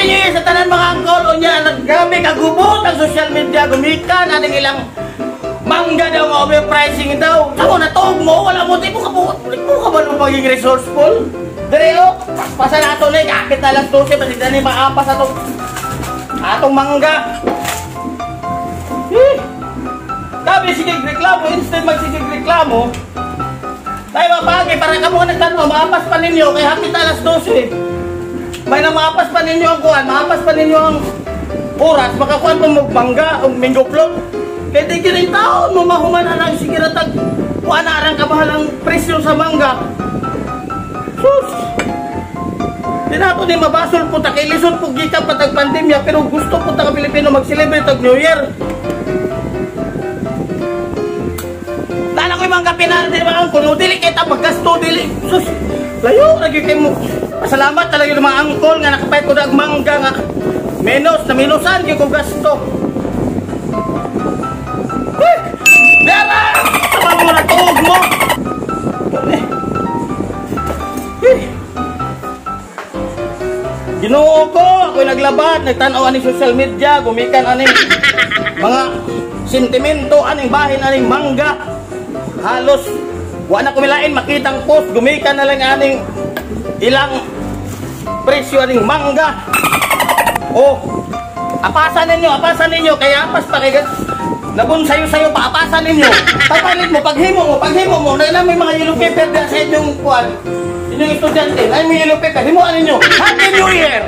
Happy New Year sa tanan, mga angkol. Unya, grabe kagubot ang social media. Gumikan aning ilang mangga daw nga overpricing daw. Ako natuog mo, wala mo, di mo ka ba mo maging resourceful? Dire oh, pasa na ato ni, kapit na alas 12, basi dani maapas atong mangga. Eh, tabi sige reklamo, instead magsigig reklamo, tayo mapagi para kamo nga nagtanaw, maapas pa ninyo, kay hapit na alas 12. May na maapas pa ninyo ang kuan, maapas pa ninyo ang oras, makakuan pa mo mangga o mango float. Kaya di kini taon mo mahuman ang sige ratag kuan na arang kamahal ang presyo sa mangga. Sus! Di na ni mabasol po ta kay lisod po gikan pa tag pandemya, pero gusto po ta ka Pilipino mag-celebrate og New Year. Dala ko yung mga kapinan din mga angkol, no, dili kay ta maggasto dili. Sus, layo ra gyud kay mo. Pasalamat talaga yung mga angkol nga nakapayt ko dag mangga nga menos na minusan gyud ko gasto. Eh, Dara! Sama mo na tuog mo. Eh. Eh. Ginoo ko, ako'y naglabad, nagtanaw aning social media, gumikan aning mga sentimento, aning bahin, aning mangga. Halos, wa na kumilain, makitang post, gumikan na lang aning ilang presyo aning mangga. Oh, apasan ninyo, kaya apas pa kay nabon sayo-sayo pa, apasan ninyo. Pagpalit mo, paghimo mo, na may mga yellow paper diyan sa inyong kuan. Inyong estudyante, ay may yellow paper, himuan ninyo. Happy New Year!